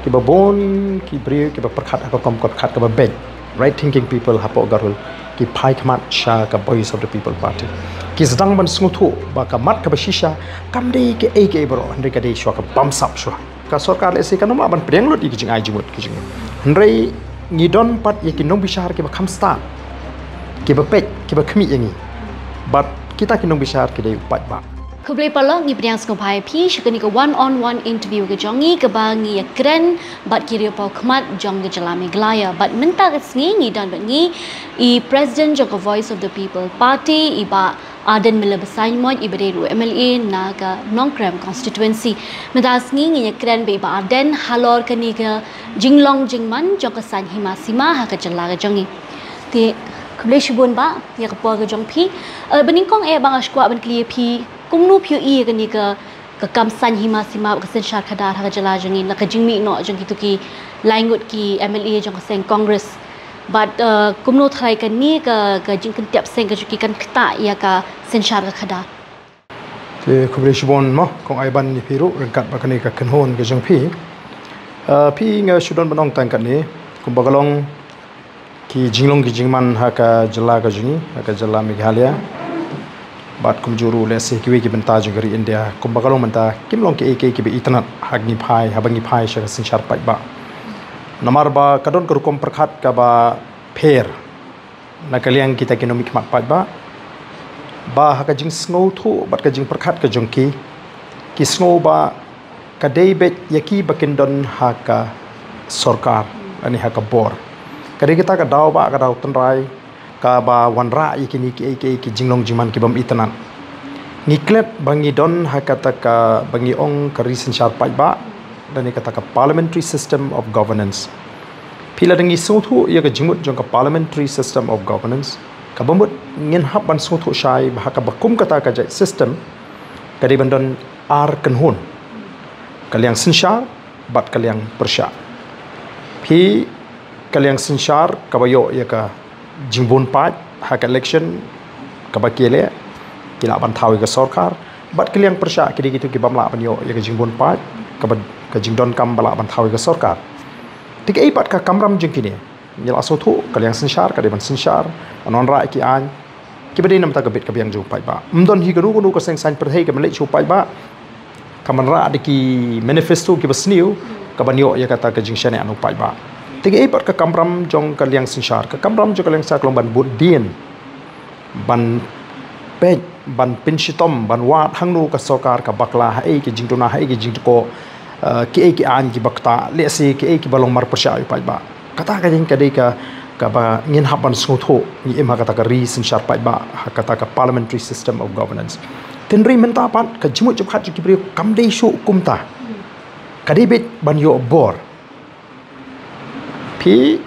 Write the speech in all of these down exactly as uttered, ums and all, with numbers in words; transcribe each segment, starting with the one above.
Kiba bun ki briew kiba pyrkhat ha ka rukom pyrkhat kaba beit, right thinking people hapoh Garo Hills, ki phai khmat sha ka Voice of the People Party. Ki sdang ban sngewthuh ba ka mat kaba shisha kam dei kaei kaei baroh, hynrei ka dei shuwa ka bamsap shuwa. Ka sorkar lehse kan ym lah ban pdiang lut ïa ki jingai jingmut ki jingmut. Hynrei ngi don pat ïa ki nongbishar kiba kham stad, kiba peit, kiba khmih ïa ngi. Bad kita ki nongbishar ki dei u paidbah. Khublei paralok, ngi pdiang sngewbha ïa phi sha kane ka one on one interview ka jong ngi kaba ngi ïakren bad ki riewpawkhmat jong ka jylla Meghalaya. Bad mynta ka sngi ngi don bad ngi i President jong ka Voice of the People Party, i Bah Ardent Miller Basaiawmoit, iba dei ruh M L A na ka Nongkrem constituency. Mynta ka sngi ngi ïakren bad i Bah Ardent halor kane ka jinglong jingman jong ka saiñ hima sima ha ka jylla ka jong ngi. Te khublei shibun Bah ïa ka por ka jong phi. Eh, ba nyngkong eh Bah, nga sngewkwah ban kylli ïa phi, kumno phi ïohi ïa kane ka, ka kam saiñ hima sima, ka synshar khadar ha ka jylla jong ngi, la ka jingmih noh jong kito ki lai ngut ki M L A jong ka seng Congress? Bad, eh, kumno tharai kane ka, ka jingkyntep seng ka jong ki kan ktah ïa ka synshar ka khadar? Te khublei shibun mo Kong Aiban ïa phi ruh ryngkat bad kane ka kynhun ka jong phi. Eh, phi, nga shu don ban ong tang katne, kumba ka long ki jinglong ki jingman ha ka jylla ka jong ngi, ha ka jylla Meghalaya, bad kumjuh ruh lehse kiwei ki bynta jong ka ri India, kumba ka long mynta, kim long kiei kiei kiba itynnad ha ngi phai, haba ngi phai sha ka synshar paidbah. Namar ba ka don ka rukom pyrkhat kaba pher na ka liang kita ki nongmihkhmat paidbah, ba ha ka jingsngewthuh bad ka jingpyrkhat ka jong ki, ki sngew ba ka dei beit ïa ki ba kin don ha ka sorkar lane ha ka bor. Ka dei kata ka daw ba, ka daw tynrai kaba wanrah ïa kine kiei kiei ki jinglong jingman ki bym itynnad. Ngi klet ba ngi don ha kata kaba ngi ong ka ri synshar paidbah lane kata ka parliamentary system of governance. Phi, lada ngi sngewthuh ïa ka jingmut jong ka parliamentary system of governance, kaba mut ngin hap ban sngewthuh shai ba ha kaba kum kata ka jait system, ka dei ban don ar kynhun, ka liang synshar bad ka liang pyrshah. Phi, ka liang synshar kaba ïoh ïa ka jingbun paid ha ka election kaba ki leh, ki lah ban thaw ïa ka sorkar. Bad ka liang pyrshah ki dei kito ki bym lah ban ïoh ïa ka jingbun paid, kaba ka jingdonkam ba lah ban thaw ïa ka sorkar. Te kaei pat ka kamram jong kine? Ngi la sngewthuh ka liang synshar ka dei ban synshar, ban wanrah ïa ki aiñ kiba dei na bynta ka bit ka biang jong u paidbah. Ym don hi kano kano ka seng saiñ pyrthei kaban leit sha u paidbah, kaban rah da ki manifesto kiba sniew, kaban ïoh ïa kata ka jingshaniah na u paidbah. Te kaei pat ka kamram jong ka liang synshar? Ka kamram jong ka liang synshar ka long ban bud dien, ban peit, ban pynshitom, ban wad hangno ka sorkar ka bakla, haei ka jingduna, haei ka jingduna, eh, kiei ki aiñ kiba ktah, lehse kiei kiba long marpyrshah ïa u paidbah. Kata ka jing ka dei ka, kaba ngin hap ban sngewthuh, ngi im ha kata ka ri synshar paidbah, ha kata ka parliamentary system of governance. Hynrei mynta pat ka jingmut jingpyrkhat jong ki briew kam dei shuh kumta. Ka dei beit ban ïoh bor. Phi,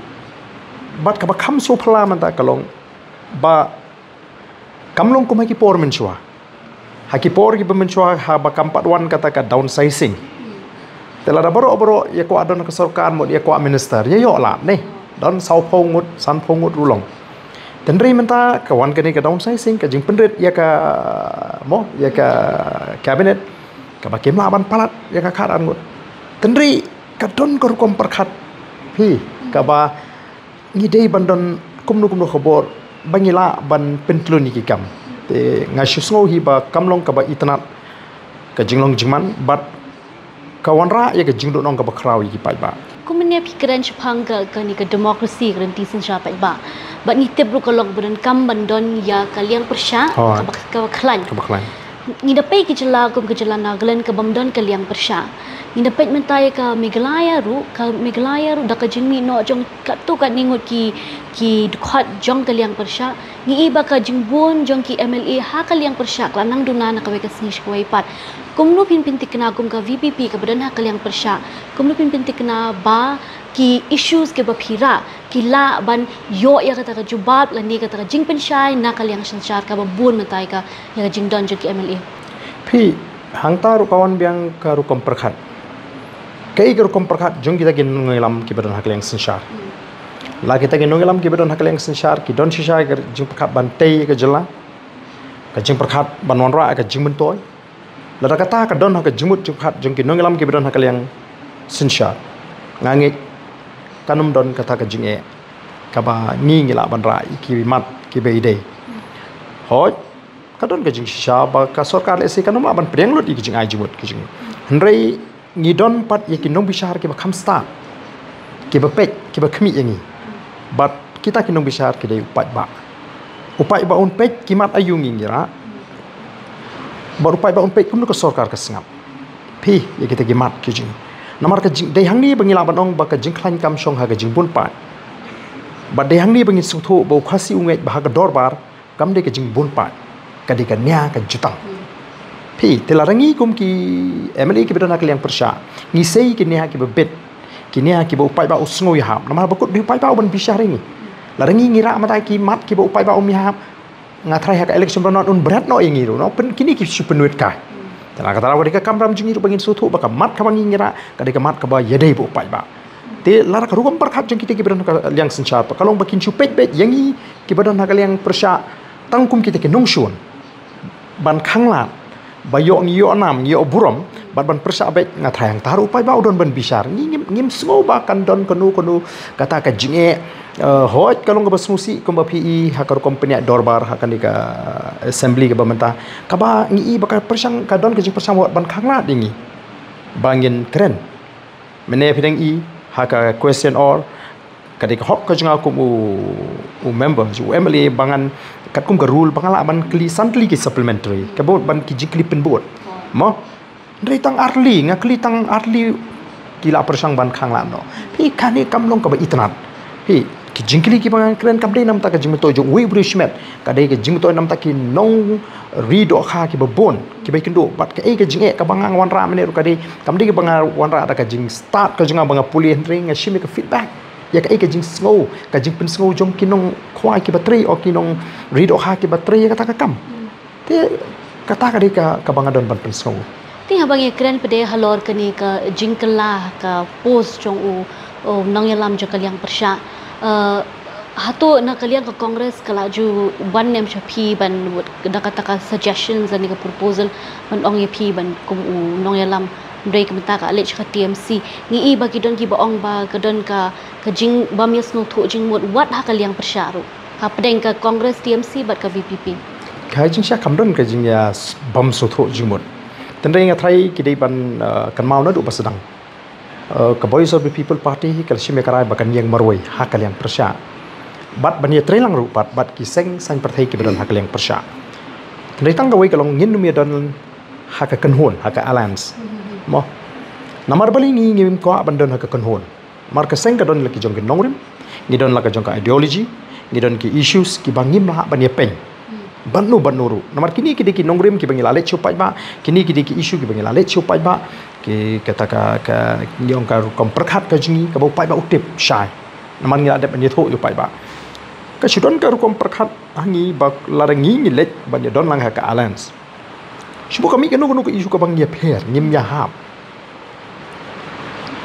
bad kaba kham sngewphylla mynta ka long ba kam long kum ha ki por mynshuwa. Ha ki por kiba mynshuwa, haba kam pat wan kata ka downsizing, te lada baroh baroh ïa kwah don ka sorkar, mut ïa kwah minister, ïa ïoh lad ne, don sawphew ngut, sanphew ngut ruh long. Hynrei mynta ka wan kane ka downsizing, ka jingpynrit ïa ka, mo, ïa ka cabinet, kaba kim lah ban palat ïa ka khatar ngut. Hynrei ka don ka rukom pyrkhat, phi, kaba ngi dei ban don kumno kumno khubor ba ngi lah ban pynthlun ïa ki kam. Te nga shu sngew hi ba kam long kaba itynnad ka jinglong jingman, bad ka wanrah ïa ka jingduhnong kaba khraw ïa ki paidbah. Kum mynne phi kren shaphang ka, kane ka democracy, ka rynti synshar paidbah. Bad ngi tip ruh ka long ba donkam ban don ïa ka liang pyrshah, oh, kaba, kaba khlaiñ. Kaba khlaiñ. Ngi da peit ki jylla kum ka jylla Nagaland ka bym don ka liang pyrshah. Ngi da peit mynta ïa ka Meghalaya ruh, ka Meghalaya ruh da ka jingmih noh jong katto katne ngut ki, ki dkhot jong ka liang pyrshah. Ngi i ba ka jingbun jong ki M L A ha ka liang pyrshah ka la nang duna na kawei ka sngi sha kawei pat. Kumno phin pynthikna kum ka V P P kaba don ha ka liang pyrshah, kumno phin pynthikna ba ki issues kiba phi rah ki lah ban ïoh ïa kata ka jubab lane kata ka jingpynshai na ka liang synshar kaba bun mynta ïa ka, ïa ka jingdon jong ki M L A? Phi, hangta ruh ka wan biang ka rukom pyrkhat. Kaei ka rukom pyrkhat jong kita ki nongïalam kiba don ha ka liang synshar? La kita ki nongïalam kiba don ha ka liang synshar ki don shisha ka jingpyrkhat ban tei ïa ka jylla, ka jingpyrkhat ban wanrah ïa ka jingmyntoi. Lada kata ka don ha ka jingmut jingpyrkhat jong ki nongïalam kiba don ha ka liang synshar, Nga ngeit kan ym don kata ka jingeh kaba ngi ngi lah ban rah ïa ki mat kiba ïadei. Hooid, ka don ka jingshisha ba ka sorkar lehse kan ym lah ban pdiang lut ïa ki jingai jingmut ki jing. Hynrei ngi don pat ïa ki nongbishar kiba kham stad, kiba peit, kiba khmih ïa ngi. Bad kita ki nongbishar ki dei u paidbah. U paidbah un peit ki mat aïu ngi ngi rah. Bad u paidbah un peit kumno ka sorkar ka sngap. Phi, ïa kita ki mat ki jing. Namar ka jing, dei hangne ba ngi lah ban ong ba ka jingkhlaiñ kam shong ha ka jingbun paid. Bad dei hangne ba ngin sngewthuh ba u Khasi u ngeit ba ha ka dorbar kam dei ka jingbun paid, ka dei ka nia ka jutang. Phi, te lada ngi kum ki M L A kiba don ha ka liang pyrshah, ngi sei ki nia kiba bit, ki nia kiba u paidbah u sngew ïahap. Namar ba kut dei u paidbah u ban bishar ïa ngi. Lada ngi ngi rah mynta ki mat kiba u paidbah um ïahap, nga tharai ha ka election ba nod un bret noh ïa ngi ruh, no? Pyn, kine ki shu pynwit kai. Te na kata ka daw ka dei ka kamram jong ngi ruh ba ngin sngewthuh ba ka mat kaba ngi ngi rah ka dei ka mat kaba ïadei bad u paidbah. Te lada ka rukom pyrkhat jong kita kiba don ha ka liang synshar pat ka long ba kin shu peit beit ïa ngi kiba don ha ka liang pyrshah tang kum kita ki nongshun ban khanglad ba ïoh ngi ïoh nam, ngi ïoh burom, bad ban pyrshah beit, nga tharai hangta ruh u paidbah u don ban bishar. Ngi ngim, ngim sngew ba kan don kano kano kata ka jingeh. Eh, hooid, ka long kaba sngewsih kumba phi i ha ka rukom pynïaid dorbar ha kane ka assembly kaba mynta, kaba ngi i ba ka pyrshang, ka don ka jingpyrshang wat ban khanglad ïa ngi ba ngin kren. Mynne phi dang i ha ka question hour, ka dei ka hok ka jong nga kum u, u member, u M L A, ba ngan, katkum ka rule, ba nga lah ban kylli san tylli ki supplementary, ka bud ban ki jingkylli pynbud. Mo? Hynrei tang ar tylli, nga kylli tang ar tylli, ki la pyrshang ban khanglad noh. Phi, kane kam long kaba itynnad. Phi, ki jingkylli kiba ngan kren kam dei namar ka jingmyntoi jong uwei u briew shimet. Ka dei ka jingmyntoi namar ki nongri dohkha kiba bun, kiba ïakynduh. Bad kaei ka jingeh kaba nga wanrah mynne ruh ka dei, kam dei kaba nga wanrah da ka jingstad ka jong nga ba nga pule, hynrei nga shim ïa ka feedback, ïa kaei ka jingsngew, ka jingpynsngew jong ki nongkhwai kiba trei, o ki nongri dohkha kiba trei ïa kata ka kam. Te kata ka dei ka, kaba nga don ban pynsngew. Te haba ngi kren pat de halor kane ka jingkylla ka post jong u, u nongïalam jong ka liang pyrshah. Eh, hato na ka liang ka Congress ka la ju wan ne em sha phi ban, da kata ka suggestions lane ka proposal ban ong ïa phi ban kum u nongïalam, hynrei ka mynta ka leit sha ka T M C. Ngi i ba ki don kiba ong ba ka don ka, ka jingbym ïasngewthuh jingmut wat ha ka liang pyrshah ruh, hapdeng ka Congress, T M C bad ka V P P. Ka jingshisha kam don ka jingïa s-, bym sngewthuh jingmut. Hynrei nga tharai ki dei ban, eh, kynmaw naduh ba sdang. Eh, ka Voice of the People Party ka la shim ïa ka rai ba kan ïeng marwei ha ka liang pyrshah. Bad ban ïatreilang ruh pat bad ki seng saiñ pyrthei kiba don ha ka liang pyrshah. Hynrei tang kawei ka long, ngin ym ïadon ha ka kynhun, ha ka alliance. Mo. Namar balei ngi ngim kwah ban don ha ka kynhun? Namar ka seng ka don la ki jong ki nongrim, ngi don la ka jong ka ideology, ngi don ki issues kiba ngim lah ban ïapeiñ bad no bad no ruh. Namar kine ki dei ki nongrim kiba ngi la leit sha u paidbah, kine ki dei ki issue kiba ngi la leit sha u paidbah, ki kata ka, ka, ngi ong ka rukom pyrkhat ka jong ngi kaba u paidbah u tip shai. Namar ngi la dep ban ïathuh ïa u paidbah. Ka shu don ka rukom pyrkhat ha ngi ba lada ngi ngi leit ban ïadon lang ha ka alliance, shu buh ka mih kano kano ka issue kaba ngi ïapher, ngim ïahap.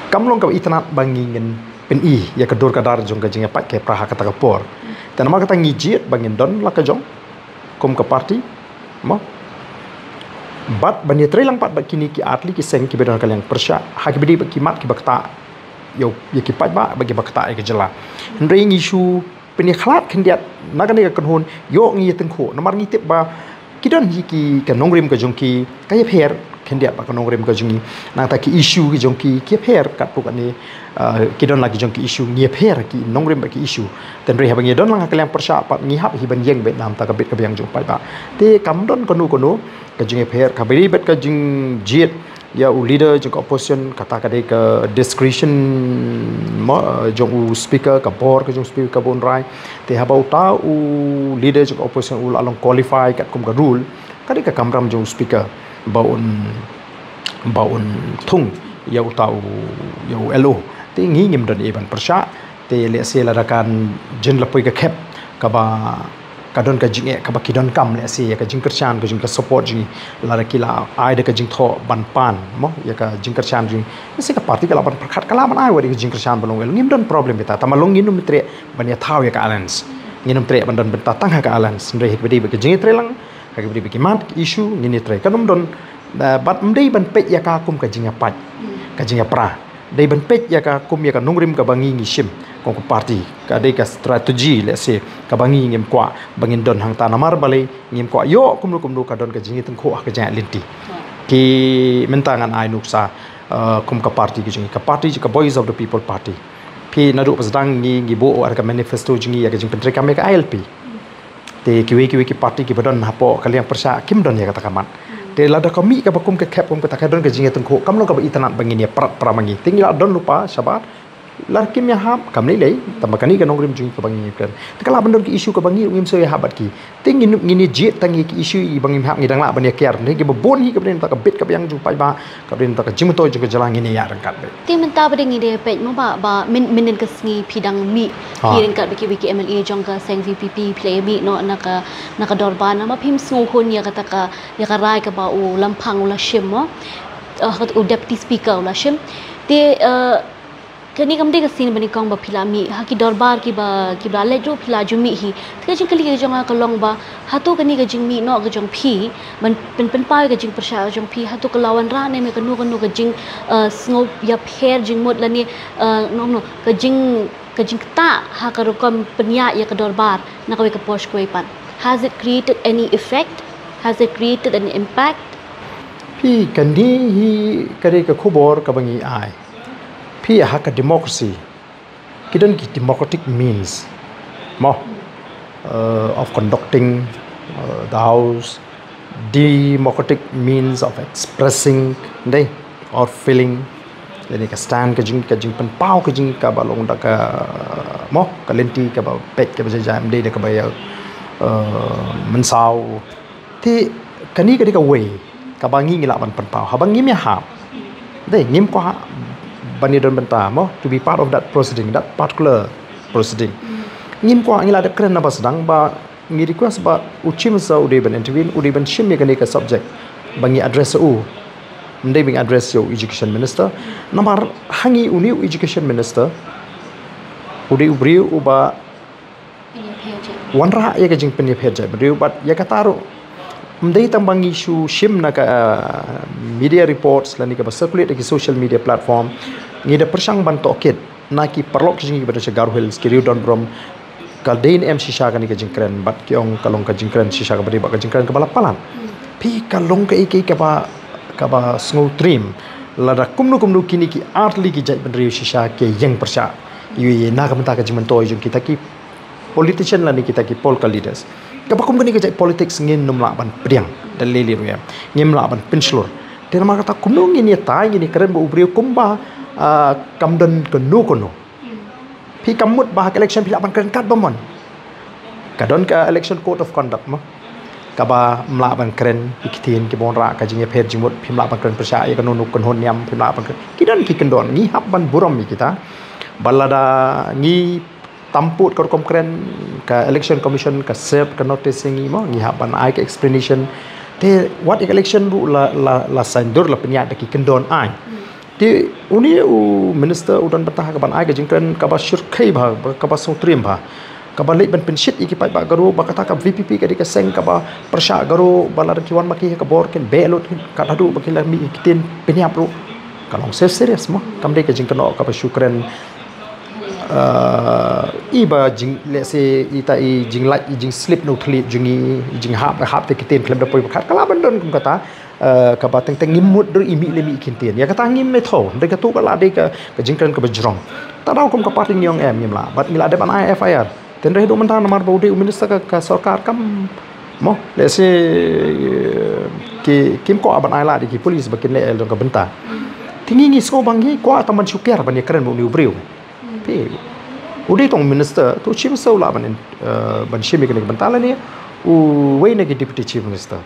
Kam long kaba itynnad ba ngi ngin pyni ïa ka dur ka dar jong ka jingïapait ka ïapra ha kata ka por. Te namar kata ngi jied ba ngin don la ka jong kum ka party, mo. Bad ban ïatreilang pat bad kine ki ar tylli ki seng kiba don ha ka liang pyrshah, ha kiba dei bad ki mat kiba ktah ïa u, ïa ki paidbah bad kiba ktah ïa ka jylla. Hynrei ngi shu pynïakhlad khyndiat na kane ka kynhun, ïoh ngi ïatyngkhuh namar ngi tip ba ki don hi ki, ka nongrim ka jong ki ka ïapher khyndiat bad ka nongrim ka jong ngi. Nangta ki issue ki jong ki ki ïapher katto katne, ah, ki don la ki jong ki issue, ngi ïapher ki nongrim bad ki issue. Te hynrei haba ngi don lang ha ka liang pyrshah pat ngi hap hi ban ïeng beit namar ka bit ka biang jong u paidbah. Te kam don kano kano ka jingïapher, kaba dei bad ka jingjied ïa u leader jong ka opposition, kata ka dei ka discretion, mo, eh, jong u speaker, ka bor ka jong u speaker kaba un rai. Te haba uta u leader jong ka opposition u la long qualified katkum ka rule, ka dei ka kamram jong u speaker ba un, ba un thung ïa uta u, ïa u L O. Te ngi ngim don ei ban pyrshah. Te lehse lada kan jin la poi ka khep kaba ka don ka jingeh kaba ki donkam, lehse ïa ka jingkyrshan ka jong ka support jong ngi, lada ki la ai da ka jingthoh ban pan, mo, ïa ka jingkyrshan jong ngi, lehse ka party ka lah ban pyrkhat, ka lah ban ai wat ïa ka jingkyrshan ba long, well, ngim don problem kita, tangba long ngin ym treh ban ïathaw ïa ka alliance, ngin ym treh ban don bynta tang ha ka alliance. Hynrei ha kaba dei bad ka jingïatreilang, ha kaba dei bad ki mat ki issue, ngin ïatrei, kan ym don, eh, bad ym dei ban peit ïa ka kum ka jingïapait, ka jingïapra. Dei ban peit ïa ka kum ïa ka nongrim kaba ngi ngi shim kum ka party, ka dei ka strategy, let's say, kaba ngi ngim kwah ba ngin don hangta, namar balei? Ngim kwah ïoh kumno kumno ka don ka jingïatyngkhuh ha ka jingïaid lynti. Ki mynta ngan ai nuksa, uh, kum ka party ka jong ngi, ka party ka Voice of the People Party. Phi naduh ba sdang ngi ngi buh ar ka manifesto jong ngi ïa ka jingpyntreikam ïa ka I L P. Te kiwei kiwei ki party kiba don hapoh ka liang pyrshah kim don ïa kata ka mat. Te lada ka mih kaba kum ka khep kum kata ka don ka jingïatyngkhuh, kam long kaba itynnad ba ngin ïa prat pra ma ngi. Te ngi la don lypa shabar. Lada kim ïahap kam lei lei, tangba kane ka nongrim jong ngi kaba ngi ïa kren. Te ka lah ban don ki issue kaba ngi ngim sngewsih ïahap bad ki. Te ngin ngin ïa jied tang ïa ki issue iba ngim hap, ngi dang lah ban ïa kiar. Te kiba bun hi kaba dei na ka bit ka biang jong paidbah, kaba dei na ka jingmyntoi jong ka jylla, ngin ïa ïaid ryngkat beit. Te mynta ba dei ngi dei peit mo ba, ba myn, mynnin ka sngi phi dang mih, ha, phi ryngkat bad kiwei ki M L A jong ka seng V P P, phi la ïa mih noh na ka, na ka dorbar, namar phim sngewhun ïa kata ka, ïa ka rai kaba u Lamphang u la shim mo. Uh, u Deputy Speaker u la shim. Te, uh, kane kam dei ka sien ba nyngkong ba phi la mih ha ki dorbar kiba, kiba la leit ruh phi la ju mih hi. Te ka jingkylli ka jong nga ka long ba, hato kane ka jingmih noh ka jong phi ban pyn, pynpaw ïa ka jingpyrshah ka jong phi, hato ka la wanrah ne em ïa kano kano ka jing, uh, sngew ïapher jingmut lane, uh, no, no, ka jing, ka jingktah ha ka rukom pynïaid ïa ka dorbar na kawei ka por sha kawei pat? Has it created any effect? Has it created an impact? Phi, kane hi ka dei ka khubor kaba ngi ai. Phi, ha ka democracy ki don ki democratic means mo, uh, of conducting, uh, the house, democratic means of expressing, dei, or feeling, lane ka stand ka jing, ka jingpynpaw ka jing kaba long da ka mo, ka lynti kaba peit kaba jai jai, ym dei da kaba ïa, uh, mynsaw. Te kane ka dei kawei kaba ngi ngi lah ban pynpaw haba ngim ïahap. Dei, ngim kwah ban ïa don bynta mo to be part of that proceeding, that particular proceeding. Ngim kwah, ngi la dep kren na ba sdang ba ngi request ba u Chief Minister u dei ban intervene, u dei ban shim ïa kane ka subject ba ngi address ïa u. Ym dei ba ngi address ïa u Education Minister. Namar ha ngi une u Education Minister u dei u briew uba wanrah ïa ka jingpynïapher jaitbynriew bad ïa kata ruh ym dei tang ba ngi shu shim na ka, uh, media reports lane kaba circulate ha ki social media platform. Ngi da pyrshang ban tohkit na ki paralok ki jong ngi kiba don sha Garo Hills, ki riew don burom, ka dei ne em shisha kane ka jingkren, bad ki ong ka long ka jingkren shisha kaba dei bad ka jingkren kaba la palat. Phi, ka long kaei kaei kaba, kaba sngewtriem lada kumno kumno kine ki artylli ki jaitbynriew shisha ki ïeng pyrshah ïa u, ïa na ka bynta ka jingmyntoi jong kita ki politician lane kita ki political leaders. Kaba kum kane ka jait politics ngin nym lah ban pdiang da lei lei ruh em, ngim lah ban pynshlur. Te namar kata kumno ngin ïatai, ngin ïakren bad u briew kumba, ah, kam don kano kano. Phi, kam mut ba ha ka election phi lah ban kren katba mon. Ka don ka election code of conduct mo, kaba ym lah ban kren ïa ki ktien kiba wanrah ka jingïapher jingmut, phim lah ban kren pyrshah ïa kano kano ka niam, phim lah ban kren. Ki don ki kyndon, ngi hap ban burom ïa kita. Ba lada ngi tam pud ka rukom kren, ka Election Commission ka serve ka notice ïa ngi mo, ngi hap ban ai ka explanation. Te wat ïa ka election ruh la, la, la saiñdur, la pynïaid da ki kyndon aiñ. Te une u minister u don bynta ha kaban ai ka jingkren kaba shyrkhei bha, kaba sngewtriem bha, kaba leit ban pynshit ïa ki paidbah Garo ba kata ka V P P ka dei ka seng kaba pyrshah Garo, ba lada ki wan ma ki ha ka bor kin beh lut, kat haduh ba ki la mih ki ktien pynïap ruh. Ka long se serious mo, kam dei ka jingkynnoh kaba shu kren. Uh, i ba jing, let's say, ita i jinglait, i jingslip na u thylliej jong ngi, i jinghap, hap te ki ktien khlem da poi ba khat, ka lah ban don kum kata, uh, kaba teng teng ngim mut ruh i mih lem mih ki ktien. Ïa kata ngim lei thaw, dei katu ka lah dei ka, ka jingkren kaba jrong. Ta daw kum ka party ngi ong em, ngim lah, bad ngi lah dep ban ai F I R. Te hynrei haduh mynta namar ba u dei u minister ka, ka sorkar kam mo, let's say, uh, ki, kim kwah ban ai lad ïa ki police ba kin leh ïa la ka bynta. Te ngi ngi sngew ba ngi kwah tang ban shu kiar ban ïakren bad une u briew. Te u dei tang u minister, te u chief minister u lah ban, eh, ban shim ïa kane ka bynta lane uwei na ki deputy chief minister.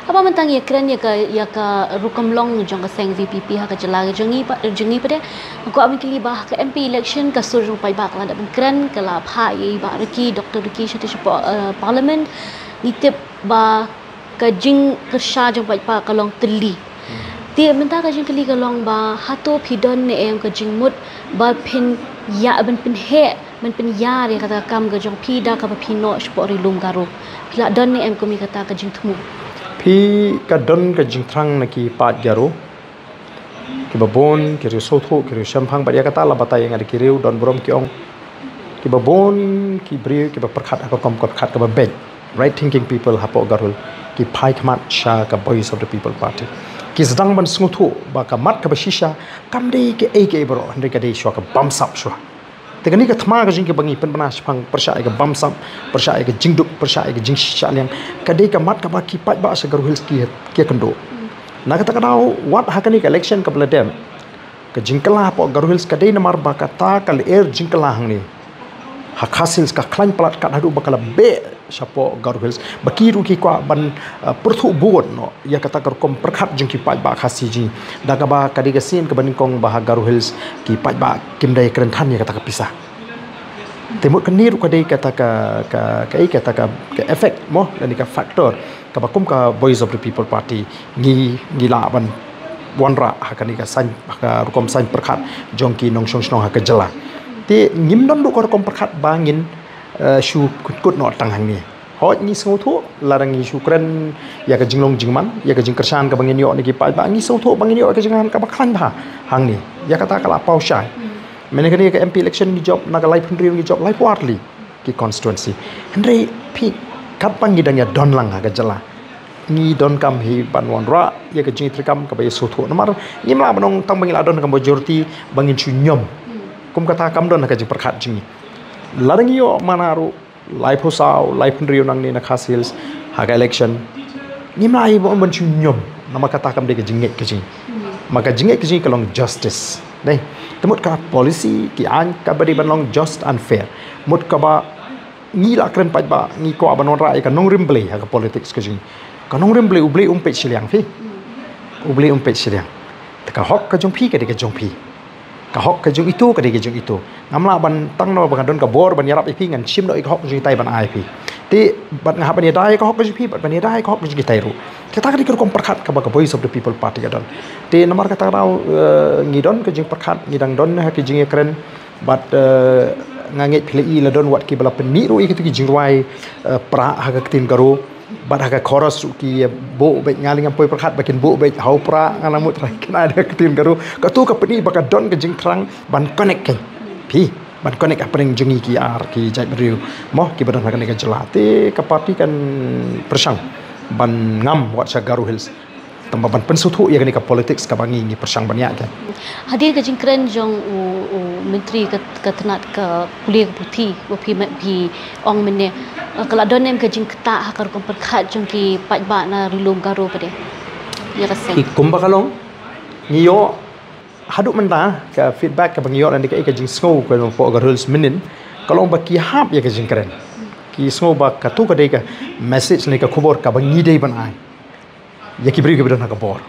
Haba mynta ngi ïakren ïa ka, ïa ka rukom long jong ka seng V P P ha ka jylla ka jong ngi pat, jong ngi pat de. Nga kwah ban kylli ba ha ka M P election ka sur jong paidbah ka la dep ban kren, ka la phah ïa i Bah Ricky, Doctor Ricky shatei shapoh, eh, parliament. Ngi tip ba ka jingkyrshan jong paidbah ka long tylli. Te mynta ka jingkylli ka long ba hato phi don ne em ka jingmut ba phin ïa, ban pynheh, ban pynïar ïa kata ka kam ka jong phi da kaba phi noh shapoh Ri Lum Garo? Phi la don ne em kum ïa kata ka jingthmu? Phi, ka don ka jingthrang na ki paid Garo. Kiba bun ki riew sngewthuh, ki riew shemphang, bad ïa kata la batai ïa nga da ki riew don burom ki ong, kiba bun ki briew kiba pyrkhat ha ka rukom pyrkhat kaba beit, right thinking people hapoh Garo Hills, ki phai khmat sha ka Voice of the People Party. Ki sdang ban sngewthuh ba ka mat kaba shisha kam dei kaei kaei baroh, hynrei ka dei shuwa ka bamsap shuwa. Te kane ka thma ka jong ki ba ngi pynbna shaphang pyrshah ïa ka bamsap, pyrshah ïa ka jingduk, pyrshah ïa ka jingshisha liang, ka dei ka mat kaba ki paidbah sha Garo Hills ki, ki ïakynduh. Na kata ka daw, wat ha kane ka election kaba la dep, ka jingkylla hapoh Garo Hills ka dei namar ba kata ka lyer jingkylla hangne ha Khasi Hills ka khlaiñ palat kat haduh ba ka la beh shapoh Garo Hills, ba ki ruh ki kwah ban, uh, pyrthuh bud noh ïa kata ka rukom pyrkhat jong ki paidbah Khasi jong ngi, da kaba ka dei ka sien kaba nyngkong ba ha Garo Hills ki paidbah kim da ïakren than ïa kata ka pisa. Te mut kane ruh ka dei kata ka, ka, ka, kata ka, ka effect mo, lane ka factor kaba kum ka Voice of the People Party ngi, ngi lah ban wanrah ha kane ka saiñ, ha ka rukom saiñ pyrkhat jong ki nongshong shnong ha ka jylla. Te ngim don ruh ka rukom pyrkhat ba ngin, eh, shu kut kut noh tang hangne. Hooid ngi sngewthuh, lada ngi shu kren ïa ka jinglong jingman, ïa ka jingkyrshan kaba ngin ïoh na ki paidbah, ngi sngewthuh ba ngin ïoh ïa ka jingkyrshan kaba khlaiñ bha hangne. Ïa kata ka la paw shai. Mynne kane ka M P election ngi jop na ka laiphew hynriew, ngi jop laiphew ar tylli ki constituency. Hynrei phi, katba ngi dang ïa don lang ha ka jylla, ngi donkam hi ban wanrah ïa ka jingtreikam kaba ïa sngewthuh. Namar ngim lah ban ong tang ba ngi la don ka majority ba ngin shu ñiom. Kum kata kam don ha ka jingpyrkhat jong ngi. Lada ngi ïoh mana ruh laiphew saw, laiphew hynriew nangne na Khasi Hills ha ka election, ngim lah hi ban, ban shu ñiom. Namar kata kam dei ka jingngeit ka jong ngi. Ma ka jingngeit ka jong ngi ka long justice. Dei. Te mut ka policy, ki aiñ kaba dei ban long just and fair. Mut kaba ngi la kren paidbah, ngi kwah ban wanrah ïa ka nongrim Blei ha ka politics ka jong ngi. Ka nongrim Blei, U Blei um peit shiliang phi. U Blei um peit shiliang. Te ka hok ka jong phi ka dei ka jong phi. Ka hok ka jong ito ka dei ka jong ito. Ngam lah ban tang namar ba nga don ka bor ban ïarap ïa phi ngan shim noh ïa ka hok ka jong itai ban ai ïa phi. Te bad nga hap ban ïada ïa ka hok ka jong phi bad ban ïada ïa ka hok ka jong itai ruh. Kata ka dei ka rukom pyrkhat kaba ka Voice of the People Party ka don. Te namar kata ka daw, eh, ngi don ka jingpyrkhat, ngi dang don ha ka jingïakren. Bad, eh, nga ngeit phi la i la don wat kiba la pynmih ruh ïa kito ki jingrwai, eh, pra ha ka ktien Garo. Bad ha ka chorus ruh ki, eh, buh beit, nga lei ngam poi pyrkhat ba kin buh beit ha u pra, nga la mut trai kynai da ka ktien Garo. Kato ka pynmih ba ka don ka jingthrang ban connect kein phi, ban connect hapdeng jong ngi ki ar ki jaitbynriew mo kiba don ha kane ka jylla. Te ka party kan pyrshang ban ngam wat sha Garo Hills. Tang ba ban pynsngewthuh ïa kane ka politics kaba ngi, ngi pyrshang ban ïa ka. Hadien ka jingkren jong u, u Myntri ka, ka tnat ka pule ka puthi, ba phi, phi ong mynne, eh, ka la don em ka jingktah ha ka rukom pyrkhat jong ki paidbah na Ri Lum Garo pat de ïa ka seng? Ki kumba ka long, ngi ïoh haduh mynta ka feedback kaba ngi ïoh lane kaei ka jingsngew ka jong phi Garo Hills mynnin, ka long ba ki hap ïa ka jingkren. Ki sngew ba kato ka dei ka message ne ka khubor kaba ngi dei ban ai ïa ki briew kiba don ha ka bor.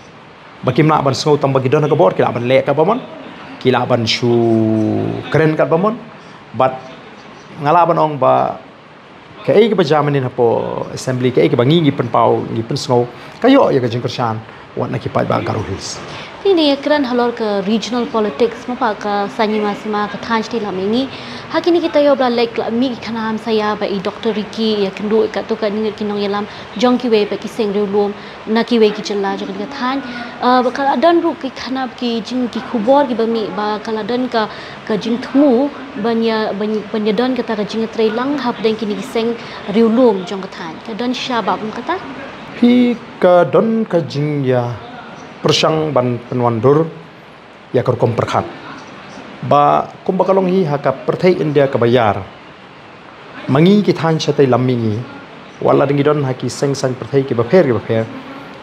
Ba kim lah ban sngew tang ba ki don ha ka bor, ki lah ban leh katba mon, ki lah ban shu kren katba mon. Bad nga lah ban ong ba kaei kaba jia mynnin hapoh assembly, kaei kaba ngi, ngi pynpaw, ngi pynsngew, ka ïoh ïa ka jingkyrshan wat na ki paidbah Garo Hills. Te ngi ïakren halor ka regional politics, mo pat ka saiñ hima sima, ka thaiñ shatei lam mihngi. Ha kine ki taïew ba la leit la mih ki khana hamsaïa ba i Doctor Ricky i ïakynduh ïa kato kane ki nongïalam jong kiwei pat ki seng riewlum na kiwei ki jylla jong kane ka thaiñ. Ah, ba ka la don ruh ki khana ki jing, ki khubor kiba mih ba ka la don ka, ka jingthmu ban ïa, ban, ban ïa don kata ka jingïatreilang hapdeng kine ki seng riewlum jong ka thaiñ. Ka don shisha ba kum kata? Phi, ka don ka jingïapyrshang ban pynwandur ïa ka rukom pyrkhat. Ba kumba ka long hi ha ka pyrthei India kaba ïar, ma ngi ki thaiñ shatei lam mihngi, wat la dang ngi don ha ki seng saiñ pyrthei kiba pher kiba pher,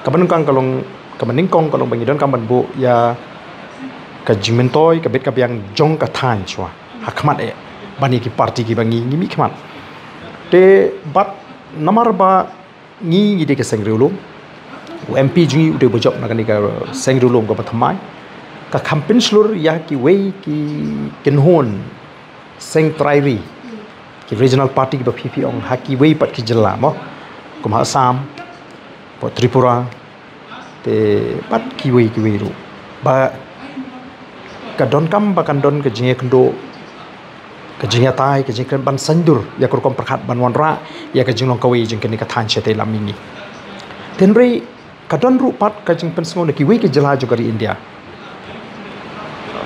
kaba nyngkong ka long, kaba nyngkong ka long ba ngi donkam ban buh ïa ka jingmyntoi ka bit ka biang jong ka thaiñ shuwa ha khmat eh ban ïa ki party kiba ngi, ngi mih khmat. Te bad namar ba ngi, ngi dei ka seng riewlum, u M P jong ngi u dei ba jop na kane ka seng riewlum kaba thymmai. Ka kham pynshlur ïa kiwei ki kynhun seng trai ri, ki regional party kiba phi, phi ong ha kiwei pat ki jylla mo, kum ha Assam, hapoh Tripura, te bad kiwei kiwei ruh. Ba ka donkam ba kan don ka jingïakynduh, ka jingïatai, ka jingkren ban saiñdur ïa ka rukom pyrkhat ban wanrah ïa ka jinglong kawei jong kane ka thaiñ shatei lam mihngi. Te hynrei ka don ruh pat ka jingpynsngew na kiwei ki jylla jong ka ri India.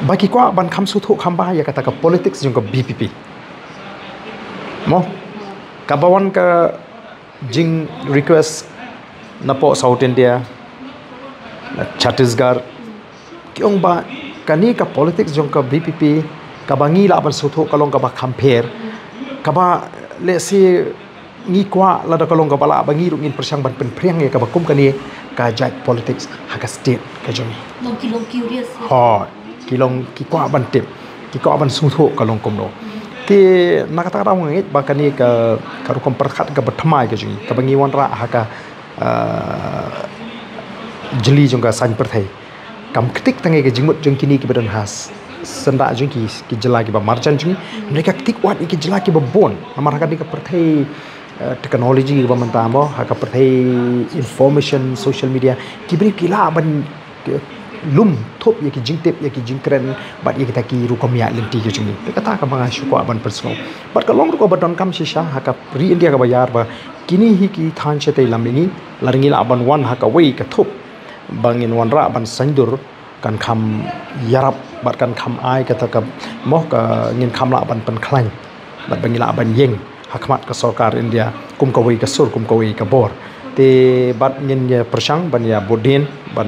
Ba ki kwah ban kham sngewthuh kham bha ïa kata ka politics jong ka VPP. Mo, kaba wan ka jing request napoh South India, na Chhattisgarh, ki ong ba kane ka politics jong ka VPP, kaba ngi lah ban sngewthuh ka long kaba kham pher, kaba lehse ngi kwah lada ka long kaba lah ba ngi ruh ngin pyrshang ban pynphriang ïa kaba kum kane ka jait politics ha ka state ka jong ngi. Long ki long curious. Ho, ki long ki kwah ban tip, ki kwah ban sngewthuh ka long kumno. Te na kata ka daw nga ngeit ba kane ka, ka rukom pyrkhat kaba thymmai ka jong ngi, kaba ngi wanrah ha ka, ah, jylliew jong ka saiñ pyrthei. Kam ktik tang ïa ka jingmut jong kine kiba don ha s-, syndah jong ki, ki jylla kiba marjan jong ngi. Hynrei ka ktik wat ïa ki jylla kiba bun. Namar ha kane ka pyrthei, eh, technology kaba mynta mo, ha ka pyrthei information, social media, ki briew ki lah ban, eh, lum thup ïa ki jingtip, ïa ki jingkren bad ïa kita ki rukom ïaid lynti ki jong ngi. Te kata kaba nga shu kwah ban pynsngew. Bad ka long ruh kaba donkam shisha ha ka ri India kaba ïar ba kine hi ki thaiñ shatei lam ïa ngi, lada ngi lah ban wan ha kawei ka thup ba ngin wanrah ban saiñdur, kan kham ïarap bad kan kham ai kata ka, mo, ka ngin kham lah ban pynkhlaiñ bad ba ngi lah ban ïeng ha khmat ka sorkar India kum kawei ka sur, kum kawei ka bor. Te bad ngin ïa pyrshang ban ïa bud dien, ban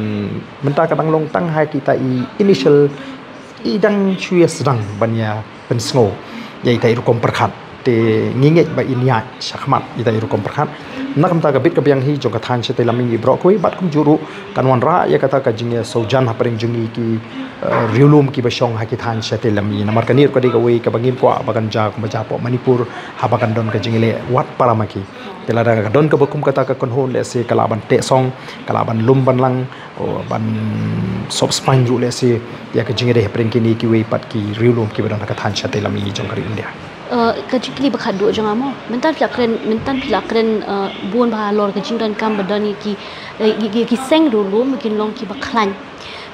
mynta ka dang long tang ha kita i initial, i dang shu ïa sdang ban ïa pynsngew ïa ita i rukom pyrkhat. Te ngi ngeit ba in ïaid shakhmat ita i rukom pyrkhat. Na ka bynta ka bit ka biang hi jong ka thaiñ shatei lam ïa ngi baroh kawei bad kumjuh ruh kan wanrah ïa kata ka jingïasngewjan hapdeng jong ngi ki, eh, riewlum kiba shong ha ki thaiñ shatei lam ïa ngi. Namar kane ruh ka dei kawei kaba ngim kwah ba kan jia kumba jia hapoh Manipur haba kan don ka jingïaleh wat para ma ki. Te lada ka don kaba kum kata ka kynhun lehse ka lah ban teh song, ka lah ban lum ban lang, o, ban sop spaiñ ruh lehse ïa ka jingïadei hapdeng kine kiwei pat ki riewlum kiba don ha ka thaiñ shatei lam ïa ngi jong ka ri India. Eh, ka jingkylli ba khatduh jong nga mo. Mynta phi la kren, mynta phi la kren, eh, bun bha halor ka jingdonkam ba don ïa ki, eh, ïa, ïa ki seng riewlum ba kin long kiba khlaiñ.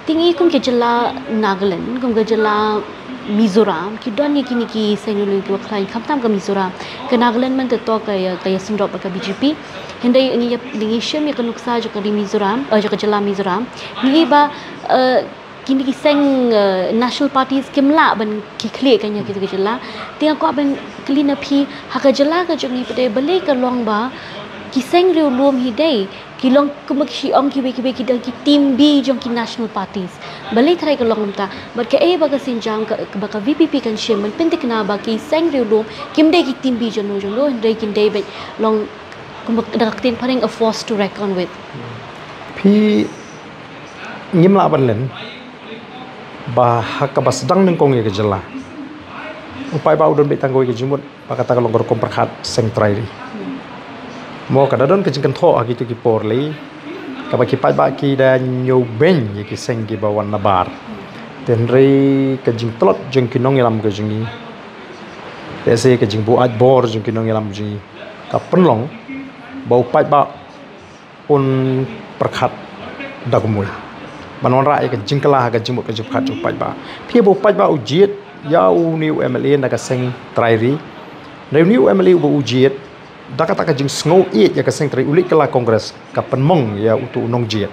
Te ngi kum ka jylla Nagaland, kum ka jylla Mizoram, ki don ïa kine ki seng riewlum kiba khlaiñ, khamtam ka Mizoram. Ka Nagaland mynta to ka ïa, ka ïa syndop bad ka BJP. Hynrei ngi ïa, ngi shim ïa ka nuksa jong ka ri Mizoram, eh, jong ka jylla Mizoram. Ngi ba, eh, kine ki seng, eh, national parties kim lah ban ki khlieh kane ka jylla. Te nga kwah ban kylli na phi, ha ka jylla ka jong ngi pat de balei ka long ba ki seng riewlum hi dei ki long kumba ki shu ong kiwei kiwei ki dang ki team B jong ki national parties. Balei tharai ka long kumta? Bad kaei ba ka sienjam ka, ba ka VPP kan shim ban pynthikna ba ki seng riewlum kim dei ki team B jong no jong no, hynrei kin dei ban long kumba da ka ktien phareng a force to reckon with. Phi ngim lah ban len ba ha kaba sdang nyngkong ïa ka jylla, u paidbah u don beit tang kawei ka jingmut ba kata ka long ka rukom pyrkhat seng trai ri. Mo, ka da don ka jingkynthoh ha kito ki por lei kaba ki paidbah ki da ñiewbeiñ ïa ki seng kiba wan nabar. Te hynrei ka jingtlot jong ki nongïalam ka jong ngi, lehse ka jingbuaid bor jong ki nongïalam jong ngi ka pynlong ba u paidbah un pyrkhat da kumwei ban wanrah ïa ka jingkylla ha ka jingmut ka jingpyrkhat jong u paidbah. Phi ba u paidbah u jied ïa une u MLA na ka seng trai ri. Hynrei une u MLA uba u jied, da kata ka jingsngew ïeit ïa ka seng trai, u leit kylla Congress, ka pynmong ïa uto u nongjied.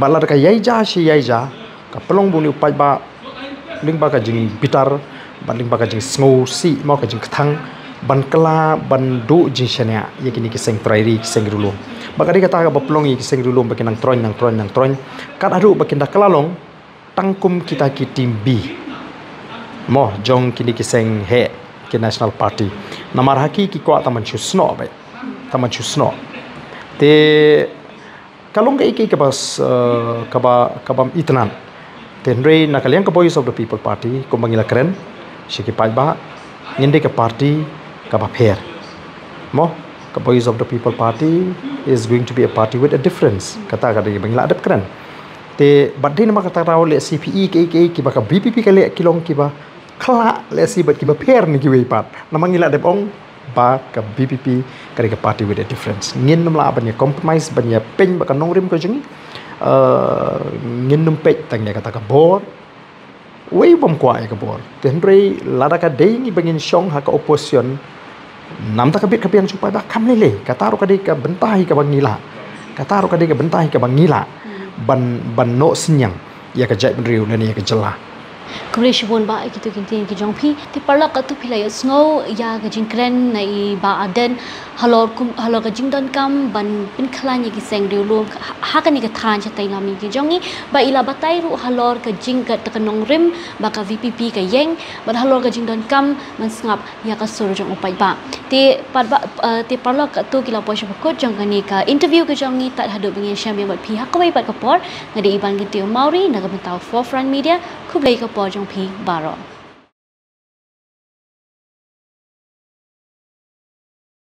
Bad lada ka ïaid ja shi ïaid ja, ka pynlong ba une u paidbah lyngba ka jingbitar bad lyngba ka jingsngewsih, mo, ka jingkthang ban kylla ban duh jingshaniah ïa kine ki seng trai ri, ki seng riewlum. Bad ka dei kata kaba pynlong ïa ki seng riewlum ba kin nang troiñ, nang troiñ, nang troiñ, kat haduh ba kin da kylla long tang kum kita ki team B, mo, jong kine ki seng heh, ki National Party. Namar ha ki, ki kwah tang ban shu snoh beit, tang ban shu snoh. Te ka long kaei kaei kaba s-, eh, kaba, kaba itynnad. Te hynrei na ka liang ka Voice of the People Party, kumba ngi la kren sha ki paidbah, ngin dei ka party kaba pher. Mo, ka Voice of the People Party is going to be a party with a difference. Kata ka dei ba ngi la dep kren. Te bad dei namar kata ka daw lehse phi i kaei kaei kiba ka VPP ka leh ki long kiba khlaiñ lehse bad kiba pher na kiwei pat. Namar ngi la dep ong ba ka VPP ka dei ka party with a difference. Ngin ym lah ban ïa compromise, ban ïa peit ba ka nongrim ka jong ngi. Eh, ngin ym peit tang ïa kata ka bor. Wei bym kwah ïa ka bor. Te hynrei lada ka dei ngi ba ngin shong ha ka opposition, namar ka bit ka biang jong u paidbah kam lei lei. Kata ruh ka dei ka bynta hi kaba ngi lah. Kata ruh ka dei ka bynta hi kaba ngi lah ban, ban noh synñiang ïa ka jaitbynriew lane ïa ka jylla. Khublei shibun Bah ïa kito ki ktien ki jong phi. Te paralok, katto phi la ïohsngew ïa ka jingkren na i Bah Ardent halor kum, halor ka jingdonkam ban pynkhlaiñ ïa ki seng riewlum ha, ha kane ka thaiñ shatei lam mihngi ki jong ngi. Bad i la batai ruh halor ka jing, kata ka nongrim ba ka VPP ka ïeng, bad halor ka jingdonkam ban sngap ïa ka sur jong u paidbah. Te pat ba, eh, te paralok, katto ki la poi sha ba kut jong kane ka interview ka jong ngi. Tad haduh ban ïashem biang bad phi ha kawei pat ka por, nga dei Iban Kynthei Mawrie na ka bynta u Forefront Media. Khublei ka por jong phi baroh.